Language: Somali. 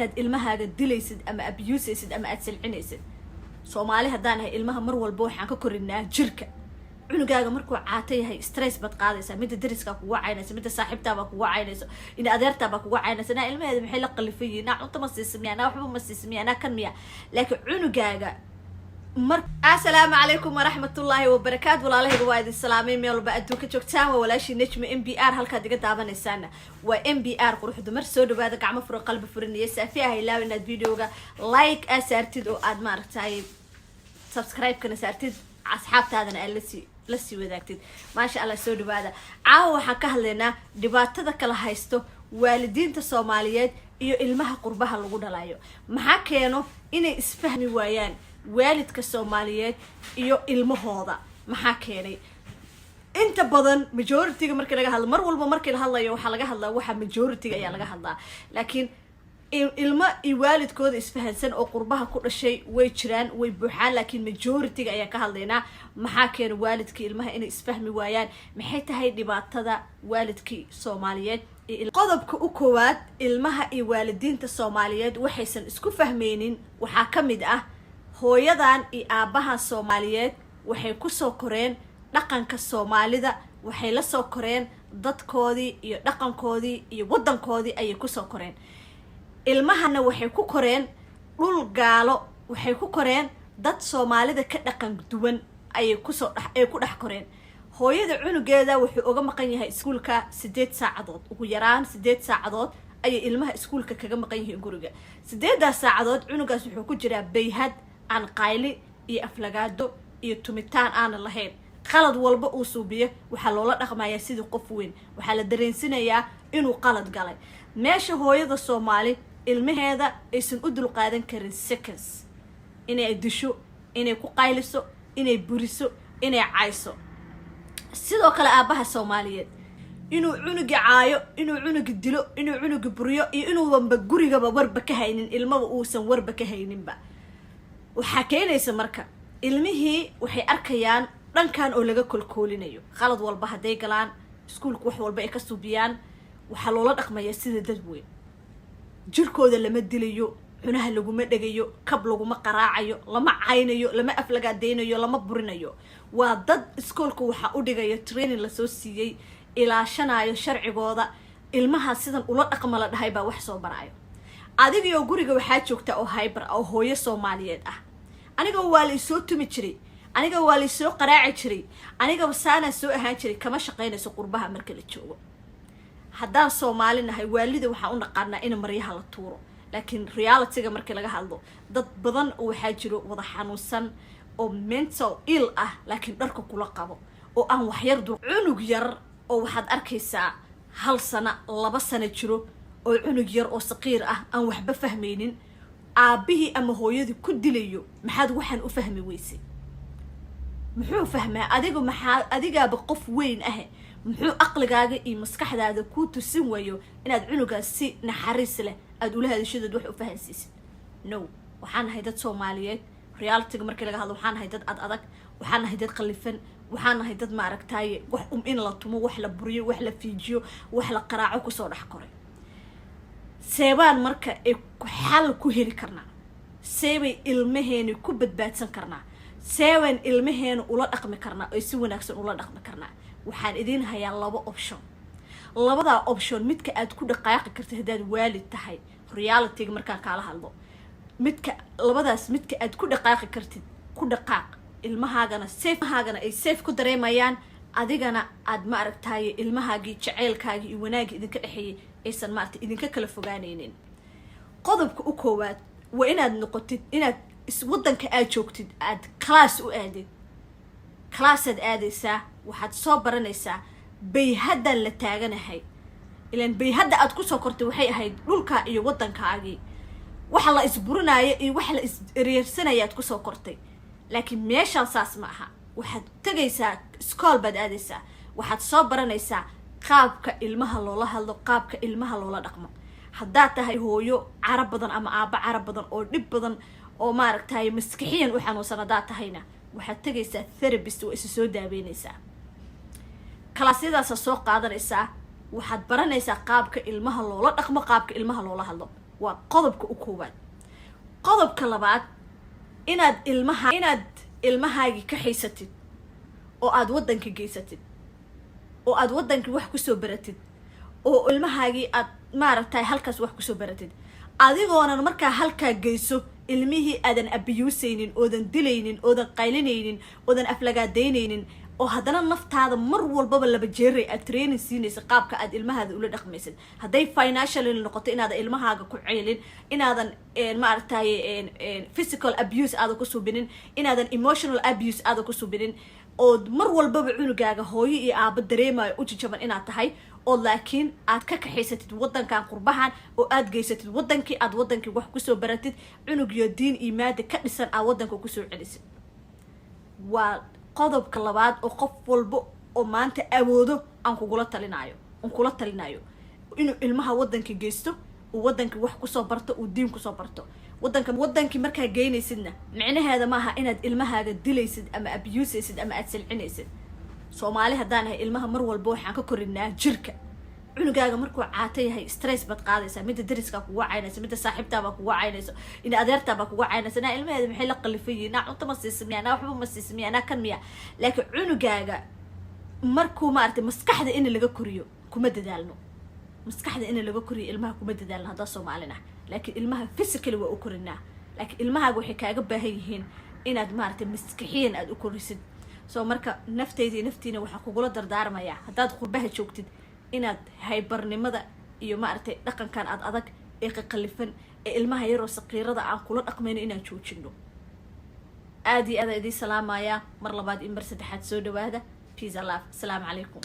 Inaad ilmahaaga dilaysid ama abusaysid ama aad silcinaysid. Soomaali haddaan ahay, ilmaha mar walba waxaan ka korinaa jirka. Cunugaaga markuu caato yahay, stress baad qaadaysaa. Midda dariskaa kugu caynaysa, midda saaxiibtaabaa kugu caynayso, in adeertaabaa kugu caynaysa. Naa ilmaheeda maxay la qalifan yihiin? Naa cunto ma siisa miya? Naa waxba ma siisa miya? Naa kan miya? Laakiin cunugaaga mar. Assalaamu calaykum waraxmatullaahi wabarakaatu. Walaalahayga, waa idin salaamay meel walba adduunka joogtaan. Waa walaashii Nejma MBR. Halkaad iga daawanaysaana waa MBR Qurux Dumar. Soo dhawaada, gacmo furan, qalbi furan iyo saafi ah. Ilaaw inaad videoga like aa saartid oo aad maaragtay subscribe-kana saartid, asxaabtaadana aad lasii wadaagtid. Maasha Allah, soo dhawaada. Caawa waxaan ka hadlaynaa dhibaatada kala haysto waalidiinta Soomaaliyeed iyo ilmaha qurbaha lagu dhalayo. Maxaa keeno inay isfahmi waayaan waalidka Soomaaliyeed iyo ilmahooda? Maxaa keenay? Inta badan majority-ga markii laga hadlo, mar walba markii la hadlayo waxaa laga hadlaa waxa majority-ga ayaa laga hadlaa, laakiin ilmo iyo waalidkooda isfahansan oo qurbaha ku dhashay way jiraan, way buuxaan, laakiin majority-ga ayaan ka hadlaynaa. Maxaa keena waalidkii ilmaha inay isfahmi waayaan? Maxay tahay dhibaatada waalidkii Soomaaliyeed? Qodobka u koowaad, ilmaha iyo waalidiinta Soomaaliyeed waxaysan isku fahmaynin waxaa ka mid ah hooyadan iyo aabbahan Soomaaliyeed waxay kusoo koreen dhaqanka Soomaalida, waxay la soo koreen dadkoodii iyo dhaqankoodii iyo waddankoodii ayay kusoo koreen. Ilmahana waxay ku koreen dhul gaalo, waxay ku koreen dad Soomaalida ka dhaqan duwan ayay kusoo dhex ay ku dhex koreen. Hooyada cunugeeda wuxuu uga maqan yahay iskuulka 8 saacadood, ugu yaraan 8 saacadood ayay ilmaha iskuulka kaga maqan yihiin guriga. 8daas saacadood cunugaas wuxuu ku jiraa bayhad aan qayli iyo aflagaado iyo tumitaan aanan lahayn. Qalad walba uu suubiyo waxaa loola dhaqmayaa sidii qof weyn, waxaa la dareensinayaa inuu qalad galay. Meesha hooyada Soomaali ilmaheeda aysan u dulqaadan karin seconds inay disho, inay ku qayliso, inay buriso, inay cayso. Sidoo kale aabbaha Soomaaliyeed inuu cunugi caayo, inuu cunugi dilo, inuu cunugi buriyo iyo inuubanba gurigaba warba ka haynin, ilmaba uusan warba ka hayninba, waxaa keenaysa marka ilmihii waxay arkayaan dhankan oo laga kolkoolinayo. Qalad walba hadday galaan, iskuulka wax walba ay ka subiyaan, waxaa loola dhaqmayaa sida dad weyn. Jirkooda lama dilayo, cunaha laguma dhegayo, kab laguma qaraacayo, lama caynayo, lama aflagaadaynayo, lama burinayo. Waa dad iskoolka waxaa u dhigaya training lasoo siiyey, ilaashanayo sharcigooda. Ilmaha sidan ula dhaqma la dhahay baa wax soo baraayo. Adigio guriga waxaa joogta oo hyper oo hooyo Soomaaliyeed ah: "Aniga waa la isoo tumi jiray, aniga waa la isoo qaraaci jiray, anigaba saanaa soo ahaan jiray." Kama shaqaynayso qurbaha marka la joogo. Haddaan Soomaali nahay, waalida waxaan u naqaanaa in maryaha la tuuro, laakiin realityga markii laga hadlo, dad badan oo waxaa jiro wada xanuunsan oo mental ill ah, laakiin dharka kula qabo oo aan waxyar dul. Cunug yar oo waxaad arkaysaa 1 sano, 2 sano jiro, oo cunug yar oo saqiir ah, aan waxba fahmaynin, aabbihii ama hooyadii ku dilayo: "Maxaad waxaan u fahmi weysay?" Muxuu fahmaa? Adigu maxaa? Adigaaba qof weyn ah. Muxuu aqligaaga iyo maskaxdaada kuu tusin waayo inaad cunugaas si naxariis leh aada ula hadashadood wax u fahansiisid? No, waxaan nahay dad Soomaaliyeed. Realityga markii laga hadlo, waxaan nahay dad ad adag, waxaan nahay dad qalifan, waxaan nahay dad maaragtaaye wax in la tumo, wax la buriyo, wax la fiijiyo, wax la qaraaco kusoo dhex koray. Seebaan marka ay xal ku heli karnaa? Seebay ilmaheeni ku badbaadsan karnaa? Seebaan ilmaheena ula dhaqmi karnaa oy si wanaagsan ula dhaqmi karnaa? Waxaan idiin hayaa laba option. Labadaa option midka aad ku dhaqaaqi kartid haddaad waalid tahay, realityga markaan kaala hadlo, midka labadaas midka aad ku dhaqaaqi kartid ku dhaqaaq. Ilmahaagana safe, ilmahaagana ay safe ku dareemayaan, adigana aad ma aragtaye ilmahaagii jaceylkaagii iyo wanaagii idinka dhexeeyay aysan maaragtay idinka kala fogaanaynin. Qodobka u koowaad waa inaad noqotid inaad waddanka aad joogtid aad class u aadid. Classaad aadaysaa, waxaad soo baranaysaa bayhaddan la taaganahay. Ilaan bayhadda aad kusoo kortay waxay ahayd dhulka iyo waddankaagii, waxa la isburinaayo iyo waxa la is ereersanaya aad kusoo kortay, laakiin meeshaan saas ma aha. Waxaad tegaysaa iskool baad aadaysaa, waxaad soo baranaysaa qaabka ilmaha loola hadlo, qaabka ilmaha loola dhaqmo. Haddaad tahay hooyo carab badan ama aabba carab badan oo dhib badan oo maaragtay maskixiyan u xanuunsan haddaad tahayna, waxaad tegaysaa therapist, waa isa soo daaweynaysaa, kalaasyadaasa soo qaadanaysaa, waxaad baranaysaa qaabka ilmaha loola dhaqmo, qaabka ilmaha loola hadlo. Waa qodobka u koowaad. Qodobka labaad, inaad ilmahaagii ka haysatid oo aada waddanka geysatid oo aada waddankii wax kusoo baratid, oo ilmahaagii aad maaragtay halkaas wax kusoo baratid, adigoonan markaa halkaa geyso ilmihii aadan abuse-aynin, oodan dilaynin, oodan qaylinaynin, oodan aflagaadaynaynin, oo haddana naftaada mar walbaba laba jeeray aad training siinaysa qaabka aad ilmahaada ula dhaqmaysid. Hadday financially noqoto, inaadan ilmahaaga ku ceylin, inaadan maaragtay physical abuse aadan ku subinin, inaadan emotional abuse aadan ku subinin, ood mar walbaba cunugaaga hooyo iyo aabo dareemayo u jajaban inaad tahay, oo laakiin aad ka kaxaysatid waddankan qurbahan oo aad geysatid waddankii, aad waddankii wax kusoo baratid, cunugiyo diin iyo maada ka dhisan aad waddanka kusoo celisid. Waa qodobka labaad oo qof walba oo maanta awoodo aan kugula talinayo, aan kula talinayo, inuu ilmaha waddanka geysto, uu waddankii wax kusoo barto, uu diin kusoo barto waddanka. Waddankii markaa geynaysidna, micnaheeda maaha inaad ilmahaaga dilaysid ama abuse-aysid ama aad silcinaysid. Soomaali haddaan ahay, ilmaha mar walba waxaan ka korinaa jirka. Cunugaaga markuu caato yahay, stress baad qaadaysaa. Midda dariskaa kugu caynaysa, midda saaxiibtaabaa kugu caynayso, in adeertaabaa kugu caynaysa: "Naa, ilmaheeda maxay la qalifan yihiin? Naa, cunto ma siisa miya? Naa, waxba ma siisa miya? Naa, kan miya?" Laakiin cunugaaga markuu maaragtay maskaxda in laga koriyo kuma dadaalno. Maskaxda in laga koriyo ilmaha kuma dadaalno haddaan Soomaalin ah, laakiin ilmaha physically waa u korinaa. Laakiin ilmahaaga waxay kaaga baahan yihiin inaad maaragtay maskixiyan aada u korisid. So marka nafteyda iyo naftiina waxaa kugula dardaarmayaa, haddaad qurbaha joogtid, inaad hyper-nimada iyo maaragtay dhaqankan aad adag ee qaqalifan ee ilmaha yaroo saqiirada aan kula dhaqmayno inaan joojino. Aada iyo aada idiin salaamayaa mar labaad iyo mar saddexaad. Soo dhawaada. Peace and love. Asalaamu calaykum.